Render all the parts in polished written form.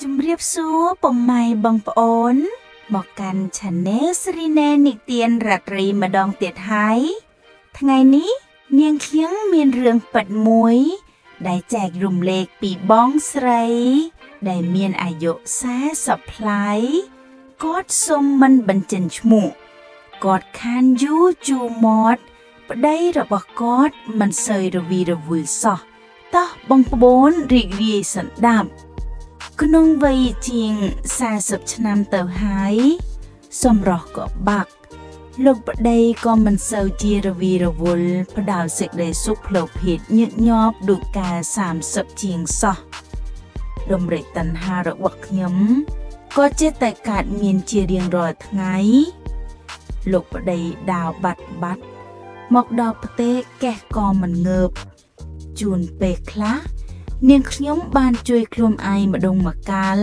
ជំរាបសួរពុកម៉ែបងប្អូន មកកាន់ Channel ស្រីណែនិទានរាត្រីម្ដងទៀតហើយថ្ងៃនេះនាងខ្ញុំមានរឿងពិតមួយ ដែលចែករំលែកពីបងស្រី ដែលមានអាយុ40ប្លាយគាត់សុំមិនបញ្ចេញឈ្មោះគាត់ខានយូរជូរមាត់ប្តីរបស់គាត់មិនសូវរវីរវល់សោះតោះបងប្អូនរីករាយស្ដាប់ ក្នុងវ័យជាង40ឆ្នាំទៅហើយសម្រស់ក៏បាក់លោកប្តីក៏មិនសូវជារវីរវល់ផ្ដល់សេចក្តីសុខផ្លូវភេទញឹកញាប់ដូចកាល30ជាងសោះតម្រិចតណ្ហារបស់ខ្ញុំក៏ចេះតែកើតមានជារៀងរាល់ថ្ងៃលោកប្តីដាវបាត់បាត់មកដល់ផ្ទះកេះក៏មិនងើបជួនពេលខ្លះ នាងខ្ញុំបានជួយខ្លួនឯងម្ដងម្កាល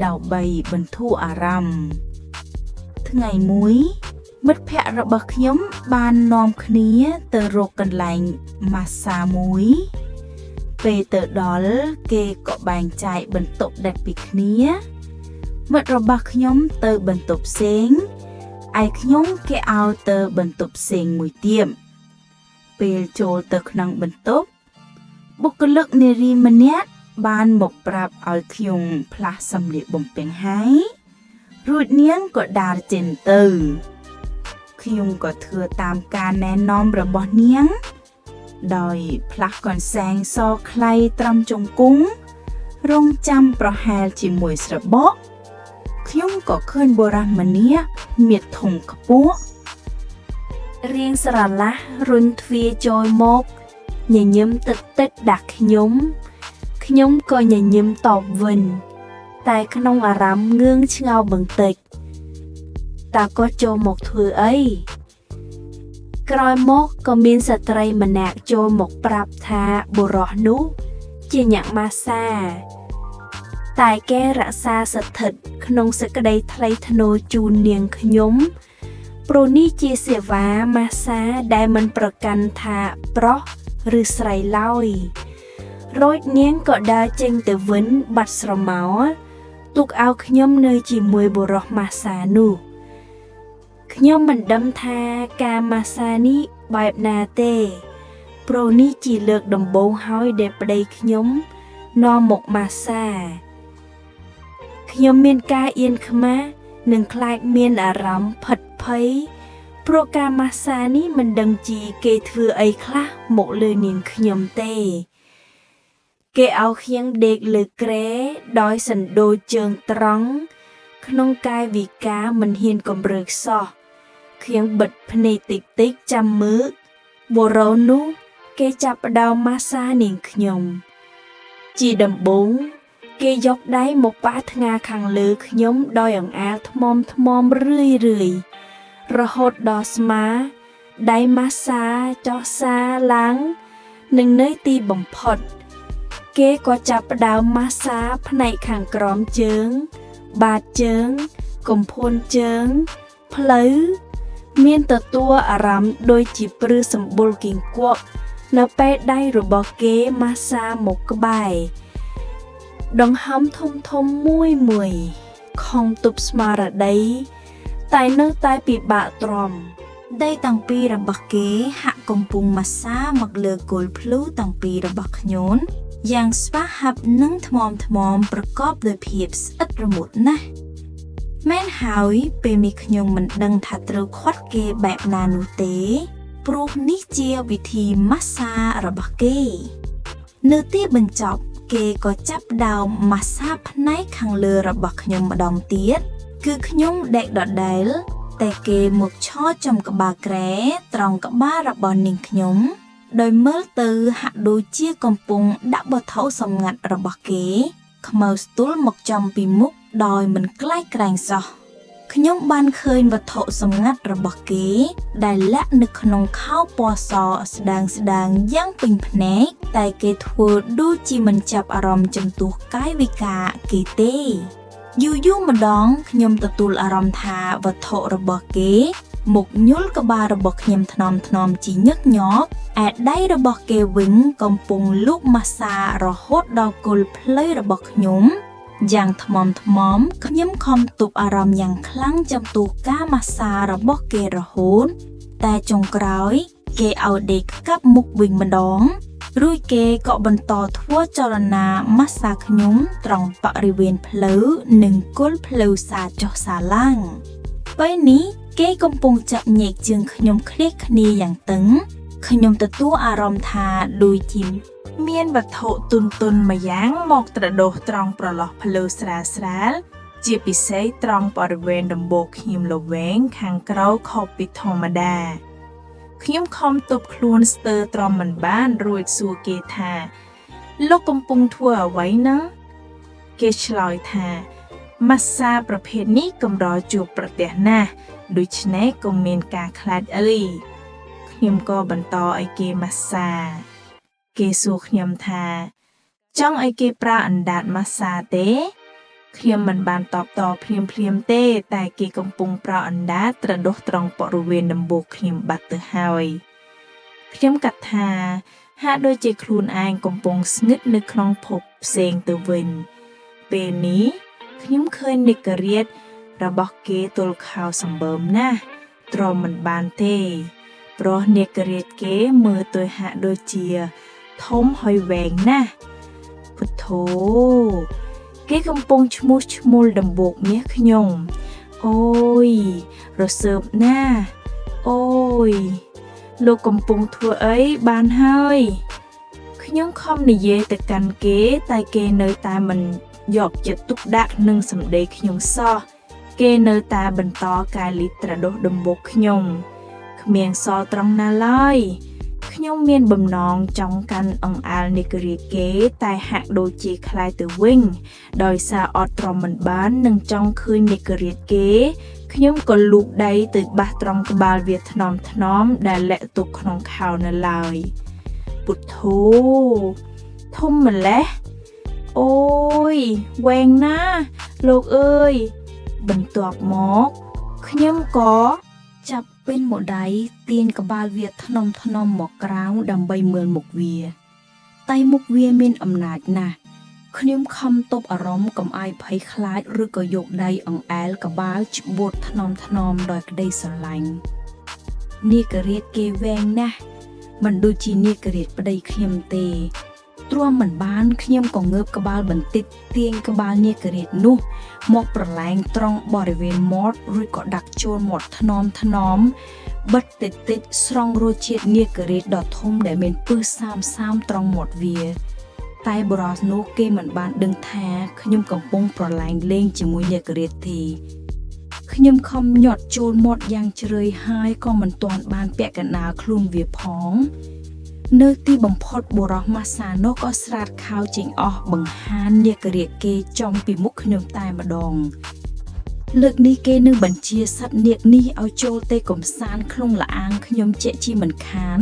ដើម្បីបន្ធូរអារម្មណ៍ថ្ងៃមួយ មិត្តភ័ក្តិរបស់ខ្ញុំបាននាំគ្នាទៅរកកន្លែងម៉ាស្សាមួយ ពេលទៅដល់គេក៏បែងចែកបន្ទប់ដាច់ពីគ្នា មិត្តរបស់ខ្ញុំទៅបន្ទប់ផ្សេងឯខ្ញុំគេឲ្យទៅបន្ទប់ផ្សេងមួយទៀតពេលចូលទៅក្នុងបន្ទប់ បុគ្គលិកនារីម្នាក់បានមកប្រាប់ឲ្យខ្ញុំផ្លាស់សម្លៀកបំពាក់ហើយរួចនាងក៏ដើរចេញទៅខ្ញុំក៏ធ្វើតាមការណែនាំរបស់នាង ដោយផ្លាស់កន្សែងសខ្លៃត្រឹមជង្គង់រងចាំប្រហែលជាមួយស្របកខ្ញុំក៏ឃើញបុរសម្នាក់មានធំខ្ពស់ រៀងស្រឡះរុញទ្វារចូលមកញញឹមទឹកតិចដាក់ខ្ញុំ ខ្ញុំក៏ញញឹមតបវិញ តែក្នុងអារម្មណ៍ងឿងឆ្ងល់បន្តិចតើគាត់ចូលមកធ្វើអីក្រោយមកក៏មានស្ត្រីម្នាក់ចូលមកប្រាប់ថាបុរសនោះជាអ្នកម៉ាសា តែគេរក្សាស្ថិតក្នុងសេចក្តីថ្លៃថ្នូរជូននាងខ្ញុំ ព្រោះនេះជាសេវាម៉ាស្សាដែលមិនប្រកាន់ថាប្រុសឬស្រីឡើយរួចនាងក៏ដើរចេញទៅវិញបាត់ស្រមោលទុកឲ្យខ្ញុំនៅជាមួយបុរសម៉ាស្សានោះខ្ញុំមិនដឹងថាការម៉ាស្សានេះបែបណាទេ ព្រោះនេះជាលើកដំបូងហើយដែលប្តីខ្ញុំនាំមកម៉ាស្សាខ្ញុំមានការអៀនខ្មាស់និងខ្លាចមានអារម្មណ៍ផិតភ័យព្រោះការម៉ាស្សានេះមិនដឹងជាគេធ្វើអីខ្លះមកលើនាងខ្ញុំទេ គេឲ្យខ្ញុំដេកលើគ្រែដោយសណ្ដូរជើងត្រង់ក្នុងកាយវិការមិនហ៊ានកម្រើកសោះខ្ញុំបិទភ្នែកតិចៗចាំមើលបុរសនោះគេចាប់ផ្ដើមម៉ាស្សានាងខ្ញុំ ជាដំបូងគេយកដៃមកប៉ះថ្ងាខាងលើខ្ញុំដោយអង្អាលថ្មមថ្មមរឿយរឿយរហូតដល់ស្មាដៃម៉ាស្សាចោះសាឡើងនិងនៅទីបំផុត គេក៏ចាប់ផ្ដើមម៉ាស្សាផ្នែកខាងក្រោមជើង បាតជើង កំភួនជើង ផ្លូវ មានទទួលអារម្មណ៍ដូចជាព្រឺសម្បុរគីង្គក់នៅពេលដៃរបស់គេម៉ាស្សាមកក្បែរដង្ហើមធំធំមួយមួយខំទប់ស្មារតីតែនៅតែពិបាកទ្រាំ ដៃទាំងពីររបស់គេហាក់កំពុងម៉ាស្សាមកលើគល់ភ្លូទាំងពីររបស់ខ្ញុំយ៉ាងស្វាហាប់និងថ្មមថ្មមប្រកបដោយភាពស្អិតរមួតណាស់មែនហើយពេលនេះខ្ញុំមិនដឹងថាត្រូវខាត់គេបែបណានោះទេ ព្រោះនេះជាវិធីម៉ាស្សារបស់គេ នៅទីបញ្ចប់គេក៏ចាប់ផ្ដើមម៉ាស្សាផ្នែកខាងលើរបស់ខ្ញុំម្ដងទៀតគឺខ្ញុំដេកដដែល តែគេមកឈរចំក្បាលគ្រែត្រង់ក្បាលរបស់នាងខ្ញុំ ដោយមើលទៅហាក់ដូចជាកំពុងដាក់វត្ថុសម្ងាត់របស់គេ ខ្មៅស្ទូលមកចំពីមុខដោយមិនខ្លាចក្រែងសោះខ្ញុំបានឃើញវត្ថុសម្ងាត់របស់គេ ដែលលាក់នៅក្នុងខោពណ៌សស្ដាងស្ដាងយ៉ាងពេញភ្នែកតែគេធ្វើដូចជាមិនចាប់អារម្មណ៍ចំពោះកាយវិការគេទេ យូរយូរម្ដងខ្ញុំទទួលអារម្មណ៍ថាវត្ថុរបស់គេមកញុលក្បាលរបស់ខ្ញុំថ្នមថ្នមជាញឹកញាប់ឯដៃរបស់គេវិញកំពុងលូកម៉ាស្សារហូតដល់គល់ភ្លៅរបស់ខ្ញុំ យ៉ាងថ្មមថ្មមខ្ញុំខំទប់អារម្មណ៍យ៉ាងខ្លាំងចំពោះការម៉ាស្សារបស់គេរហូត តែចុងក្រោយ គេឲ្យដេកកាប់មុខវិញម្ដង រួចគេក៏បន្តធ្វើចលនាម៉ាស្សាខ្ញុំត្រង់បរិវេណផ្លូវនិងគល់ផ្លូវសាចុះសាឡើងពេលនេះគេកំពុងចាប់ញែកជើងខ្ញុំឃ្លាតគ្នាយ៉ាងតឹងខ្ញុំទទួលអារម្មណ៍ថាដូចជា មានវត្ថុទន់ៗម្យ៉ាងមកត្រដុសត្រង់ប្រឡោះផ្លូវស្រាលស្រាលៗជាពិសេសត្រង់បរិវេណដំបូកខ្ញុំលវែងខាងក្រៅខុសពីធម្មតាខ្ញុំខំទប់ខ្លួនស្ទើរទ្រាំមិនបានរួចសួរគេថាលោកកំពុងធ្វើអ្វីហ្នឹងគេឆ្លើយថាម៉ាស្សាប្រភេទនេះកម្រជួបប្រទះណាស់ដូច្នេះកុំមានការខ្លាចអីខ្ញុំក៏បន្តឲ្យគេម៉ាស្សា គេសួរខ្ញុំថា ចង់ឲ្យគេប្រើអណ្ដាតម៉ាស្សាទេខ្ញុំមិនបានតបតភ្លាមភ្លាមៗទេ តែគេកំពុងប្រើអណ្ដាតត្រដុសត្រង់បរិវេណដំបូកខ្ញុំបាត់ទៅហើយខ្ញុំកាត់ថាហាក់ដូចជាខ្លួនឯងកំពុងស្ងឹតនៅក្នុងភពផ្សេងទៅវិញ ពេលនេះខ្ញុំឃើញនិករាជរបស់គេទល់ខោសម្បើមណាស់ទ្រាំមិនបានទេ ព្រោះនិករាជគេមើលទៅហាក់ដូចជា ធំហើយវែងណាស់ពុទ្ធោគេកំពុងឈ្មោះឈ្មោលដំបូកមាសខ្ញុំអូយរសើបណាស់អូយលោកកំពុងធ្វើអីបានហើយខ្ញុំខំនិយាយទៅកាន់គេតែគេនៅតែមិនយកចិត្តទុកដាក់នឹងសម្ដីខ្ញុំសោះគេនៅតែបន្តកាយលីត្រដុសដំបូកខ្ញុំគ្មានសល់ត្រង់ណាឡើយ ខ្ញុំមានបំណងចង់កាន់អង្អែលនិករាជគេតែហាក់ដូចជាខ្លាយទៅវិញ ដោយសារអត់ទ្រាំមិនបាននិងចង់ឃើញនិករាជគេខ្ញុំក៏លូកដៃទៅបាសត្រង់ក្បាលវាថ្នមថ្នមដែលលាក់ទុកក្នុងខោនៅឡើយពុទ្ធោធំម្ល៉េះអូយវែងណាស់លោកអើយបន្ទាប់មកខ្ញុំក៏ ចាប់ពេញមួយដៃទាញក្បាលវាថ្នមថ្នមមកក្រៅដើម្បីមើលមុខវា តែមុខវាមានអំណាចណាស់ខ្ញុំខំទប់អារម្មណ៍កុំឲ្យភ័យខ្លាចឬក៏យកដៃអង្អែលក្បាលច្បួតថ្នមថ្នមដោយក្តីស្រឡាញ់នាគរាជគេវែងណាស់មិនដូចជានាគរាជប្តីខ្ញុំទេទ្រាំមិនបានខ្ញុំក៏ងើបក្បាលបន្តិចទាញក្បាលនាគរាជនោះ មកប្រឡែងត្រង់បរិវេណមាត់រួចក៏ដាក់ចូលមាត់ថ្នមថ្នមបិទតិចតិចស្រង់រសជាតិនាគរាជដ៏ធំដែលមានពឹសសាមសាមត្រង់មាត់វា តែបុរសនោះគេមិនបានដឹងថាខ្ញុំកំពុងប្រឡែងលេងជាមួយនាគរាជទេខ្ញុំខំញាត់ចូលមាត់យ៉ាងជ្រៅហើយក៏មិនទាន់បានពាក់កណ្ដាលខ្លួនវាផង នៅទីបំផុតបុរសម៉ាសានោះក៏ស្រាតខោចេញអស់បង្ហាញនាគរាជគេចំពីមុខខ្ញុំតែម្ដង លើកនេះគេនឹងបញ្ជាសត្វនាគនេះឲ្យចូលទៅកំសាន្តក្នុងល្អាងខ្ញុំជាក់ជាមិនខាន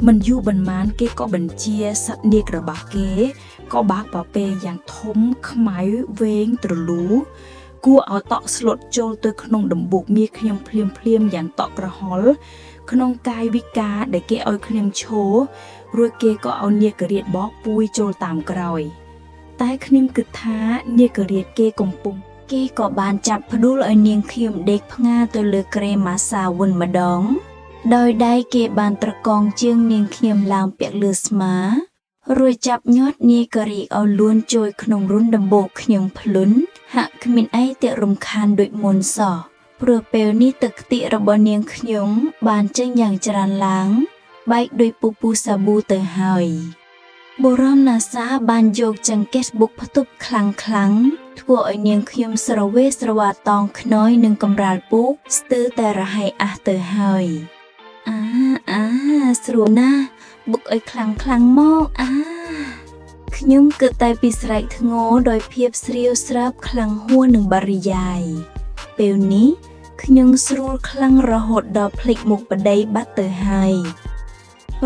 មិនយូរបន្មានគេក៏បញ្ជាសត្វនាគរបស់គេក៏បើកពពែយ៉ាងធំខ្មៅវែងទ្រលូគួរឲ្យតក់ស្លុតចូលទៅក្នុងដំបូកមាសខ្ញុំភ្លាមភ្លាមៗយ៉ាងតក់ក្រហល់ក្នុងកាយវិការដែលគេឲ្យខ្ញុំឈររួចគេក៏ឲ្យនាគរាជបកពួយចូលតាមក្រោយ តែខ្ញុំគិតថានាគរាជគេកំពុង គេក៏បានចាប់ផ្ដួលឲ្យនាងខ្ញុំដេកផ្ងាទៅលើគ្រែម៉ាសាវិញម្ដង ដោយដៃគេបានត្រកងជើងនាងខ្ញុំឡើងពាក់លើស្មារួចចាប់ញាត់នាគរាជឲ្យលួនជួយក្នុងរុនដំបូកខ្ញុំភ្លុនហាក់គ្មានអីទេរំខានដូចមុនសោះព្រោះពេលនេះទឹកខ្ទិះរបស់នាងខ្ញុំបានចេញយ៉ាងច្រើនឡើងបែកដោយពពុះសាប៊ូទៅហើយ បុរសណាសាបានយកចង្កេះបុកផ្ទប់ខ្លាំងខ្លាំងៗធ្វើឲ្យនាងខ្ញុំស្រវេស្រវាតងខ្នើយនឹងកម្រាលពូកស្ទើរតែរហែកអះទៅហើយអាអាស្រួលណាស់បុកឲ្យខ្លាំងខ្លាំងៗមកអាខ្ញុំគិតតែពីស្រែកធ្ងរដោយភាពស្រាវស្រើបខ្លាំងហួសនឹងបរិយាយពេលនេះខ្ញុំស្រួលខ្លាំងរហូតដល់ភ្លេចមុខប្តីបាត់ទៅហើយ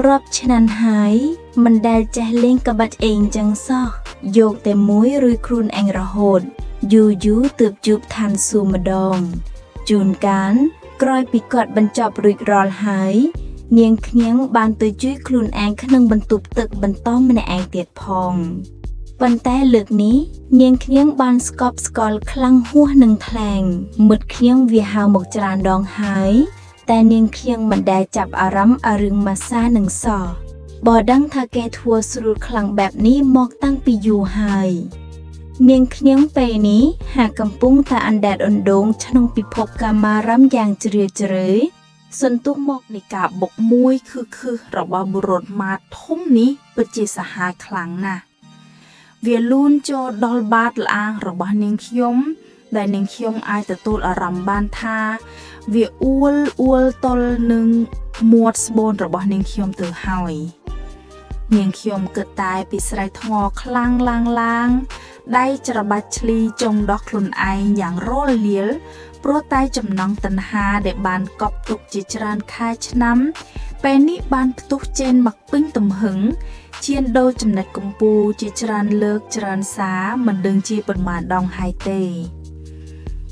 រាប់ឆ្នាំហើយមិនដែលចេះលេងក្បាច់អេងចឹងសោះយកតែមួយរួយខ្លួនឯងរហូតយូរយូរទើបជួបឋានសួគ៌ម្ដងជួនកាលក្រោយពីគាត់បញ្ចប់រួចរាល់ហើយ នាងខ្ញុំបានទៅជួយខ្លួនឯងក្នុងបន្ទប់ទឹកបន្តម្នាក់ឯងទៀតផង។ ប៉ុន្តែលើកនេះនាងខ្ញុំបានស្កប់ស្កល់ខ្លាំងហួសនឹងថ្លែងមិត្តខ្ញុំវាហៅមកច្រើនដងហើយ តែនាងខ្ញុំមិនដែលចាប់អារម្មណ៍អារឿងម៉ាសានឹងសោះបើដឹងថាគេធ្វើស្រួលខ្លាំងបែបនេះមកតាំងពីយូរហើយ នាងខ្ញុំពេលនេះហាក់កំពុងតែអណ្ដែតអណ្ដូងក្នុងពិភពកាមារម្មណ៍យ៉ាងជ្រាលជ្រៅសន្ទុះមក នៃការបុកមួយគឺខឹសរបស់បុរសម៉ាតធំនេះពិតជាសាហាវខ្លាំងណាស់វាលូនចូលដល់បាតល្អាងរបស់នាងខ្ញុំ ដែលនាងខ្ញុំអាចទទួលអារម្មណ៍បានថា វាអួលអួលទល់នឹងមាត់ស្បូនរបស់នាងខ្ញុំទៅហើយនាងខ្ញុំគិតតែពីស្រែកថ្ងខ្លាំងឡើងឡើងដៃច្របាច់ឈ្លីចុងដោះខ្លួនឯងយ៉ាងរលាល ព្រោះតែចំណង់តណ្ហាដែលបានកប់ទុកជាច្រើនខែឆ្នាំ ពេលនេះបានផ្ទុះចេញមកពេញទំហឹងឈានដូរចំណុចកម្ពូលជាច្រើនលើកច្រើនសារមិនដឹងជាប៉ុន្មានដងហើយទេ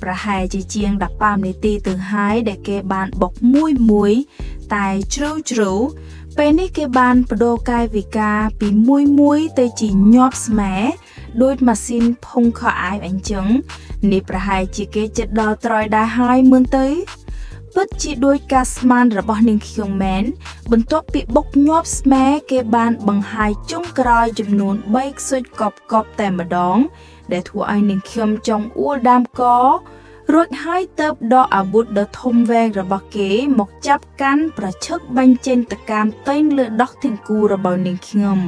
ប្រហែលជាជាង15នាទីទៅហើយដែលគេបានបុកមួយមួយតែជ្រៅជ្រៅពេលនេះគេបានបដូរកាយវិការពីមួយមួយទៅជាញាប់ស្មែដូចម៉ាស៊ីនផុងខោអាវអញ្ចឹងនេះប្រហែលជាគេចិត្តដល់ត្រយដែរហើយមើលទៅ ពិតជាដោយការស្មានរបស់នាងខ្ញុំមែនបន្ទាប់ពីបុកញាប់ស្មែគេបានបង្ហាយចុងក្រោយចំនួន3ខ្សុចកប់កប់តែម្ដង ដែលធ្វើឲ្យនាងខ្ញុំចង់អួលដើមករួចហើយទៅដកអាវុធដ៏ធំវែងរបស់គេមកចាប់កាន់ប្រឈឹកបាញ់ចេញតកាមតែងលើដោះទាំងគូរបស់នាងខ្ញុំ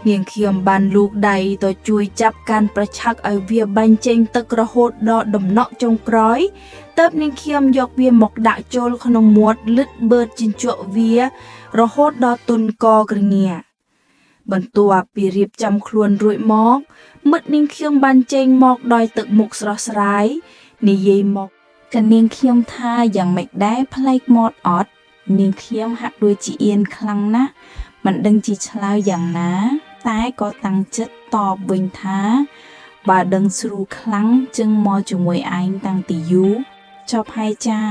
នាងខ្ញុំបានលូកដៃទៅជួយចាប់កាន់ប្រឆឹកឲ្យវាបាញ់ចេញទឹករហូតដល់ដំណក់ចុងក្រោយ ទើបនាងខ្ញុំយកវាមកដាក់ចូលក្នុងមាត់លិតបឺតជញ្ជក់វា រហូតដល់ទុនកក្រងាកបន្ទាប់ពីរៀបចំខ្លួនរួចមក មិត្តនាងខ្ញុំបានចេញមកដោយទឹកមុខស្រស់ស្រាយនិយាយមក កនាងខ្ញុំថាយ៉ាងម៉េចដែរប្លែកមាត់អត់នាងខ្ញុំហាក់ដូចជាអៀនខ្លាំងណាស់មិនដឹងជាឆ្លើយយ៉ាងណា តែក៏តាំងចិត្តតបវិញថា បើដឹងស្រួលខ្លាំងจึងមកជាមួយឯងតាំងពីយូរចប់ហើយចា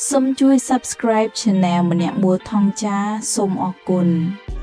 សូមជួយ Subscribe Channel ម្នាក់មួយថងចាសូមអរគុណ។